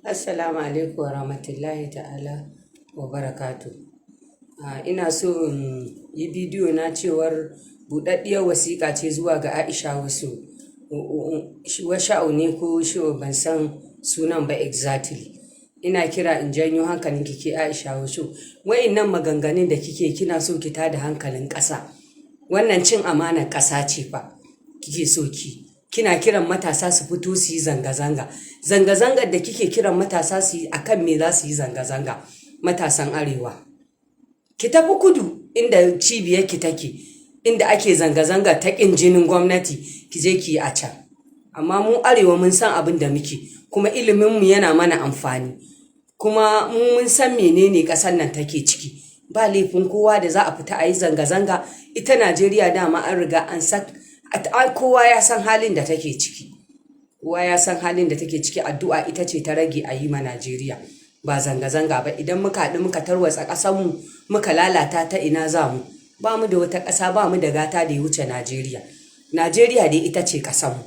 Assalamu alaikum wa rahmatullahi ta'ala wa barakatu. Ina so in yi bidiyo na cewar buɗaɗɗiyar wasiƙa ce zuwa ga Aisha Wasu. Washa'u ne ko shi, ban san sunan ba exactly. Ina kira in janyo hankalinki, ke Aisha Wasu. Wa'innan maganganun da kike, kina so ki tada hankalin ƙasa. Wannan cin amanar ƙasa ce fa kike so ki. Kina kiran matasa su fito su yi zanga-zanga. Zanga-zangar da kike kiran matasa su yi, akan me za su yi zanga-zanga? Matasan Arewa. Ki tafi kudu inda cibiyar ki take, inda ake zanga-zanga ta ƙin jinin gwamnati, ki je ki yi a can. Amma mu Arewa mun san abin da muke, kuma iliminmu yana mana amfani. Kuma mu mun san menene ƙasar nan take ciki. Ba laifin kowa da za a fita a yi zanga-zanga. Ita Najeriya dama an riga an san, kowa ya san halin da take ciki. Kowa ya san halin da take ciki. Addu'a ita ce ta rage a yi ma Najeriya. Ba zanga-zanga ba. Idan muka haɗu muka tarwatsa ƙasarmu, muka lalata ta, ina za mu? Ba mu da wata ƙasa, ba mu da gata da ya wuce Najeriya. Najeriya dai ita ce ƙasarmu.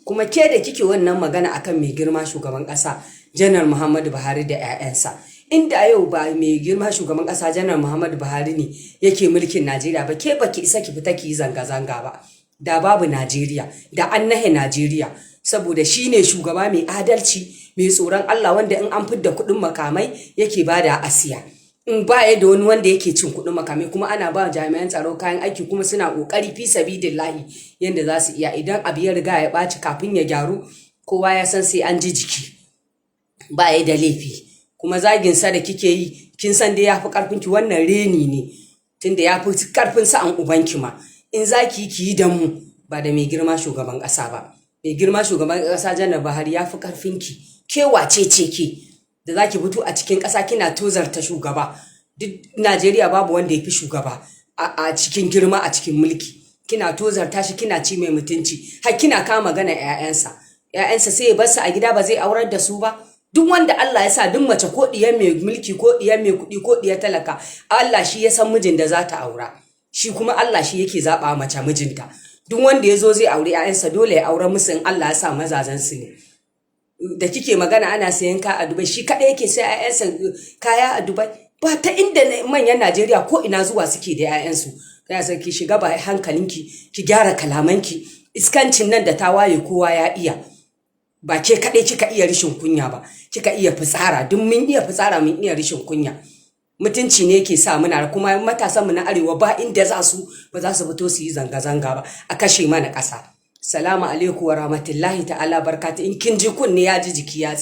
Kuma ke da kike wannan magana akan mai girma shugaban ƙasa Janar Muhammadu Buhari da 'ya'yansa. Inda yau ba mai girma shugaban ƙasa Janar Muhammadu Buhari ne yake mulkin Najeriya ba, ke baki isa ki fita ki yi zanga-zanga ba. Da babu Najeriya, da an nahe Najeriya. Saboda shi ne shugaba mai adalci, mai tsoron Allah, wanda in an fidda kuɗin makamai yake bada a siya. In ba ya da wani wanda yake cin kuɗin makamai, kuma ana ba jami'an tsaro kayan aiki, kuma suna ƙoƙari fi sabidillahi yanda za su iya. Idan abu ya riga ya ɓaci, kafin ya gyaru kowa ya san sai an ji jiki. Ba ya da laifi. Kuma zagin sa da kike yi, kin san dai ya fi ƙarfin ki, wannan reni ne. Tunda ya fi ƙarfin sa'an ubanki ma. In za ki yi, ki yi da mu, ba da mai girma shugaban ƙasa ba. Mai girma shugaban ƙasa Janar Buhari ya fi ƙarfin ki. Ke wace ce ke da za ki fito a cikin ƙasa kina tozarta shugaba? Duk Najeriya babu wanda ya fi shugaba a cikin girma, a cikin mulki. Kina tozarta shi, kina ci mai mutunci, har kina kama magana 'ya'yansa. 'Ya'yansa sai ya bar su a gida, ba zai aurar da su ba. Duk wanda Allah ya sa, duk mace, ko ɗiyar mai mulki, ko ɗiyar mai kuɗi, ko ɗiyar talaka, Allah shi ya san mijin da za ta aura. Shi kuma Allah shi yake zaɓa mace mijinta. Duk wanda ya zo zai auri 'ya'yansa, dole ya aure musu in Allah ya sa mazajen su ne. Da kike magana ana sayan kaya a Dubai, shi kaɗai yake sai 'ya'yansa kaya a Dubai? Ba ta inda manyan Najeriya ko ina zuwa suke da 'ya'yansu. Kana son ki shiga ba hankalinki, ki gyara kalamanki. Iskancin nan da tawaye kowa ya iya. Ba ke kaɗai kika iya rishin kunya ba, kika iya fitsara. Duk mun iya fitsara, mun iya rishin kunya. Mutunci ne ke sa muna. Kuma matasanmu na Arewa ba inda za su, ba za su fito su yi zanga-zanga ba a kashe mana ƙasa. Salamu alaikum wa rahmatullahi ta'ala barkatu. In kin ji, kunne ya ji, jiki ya tsira.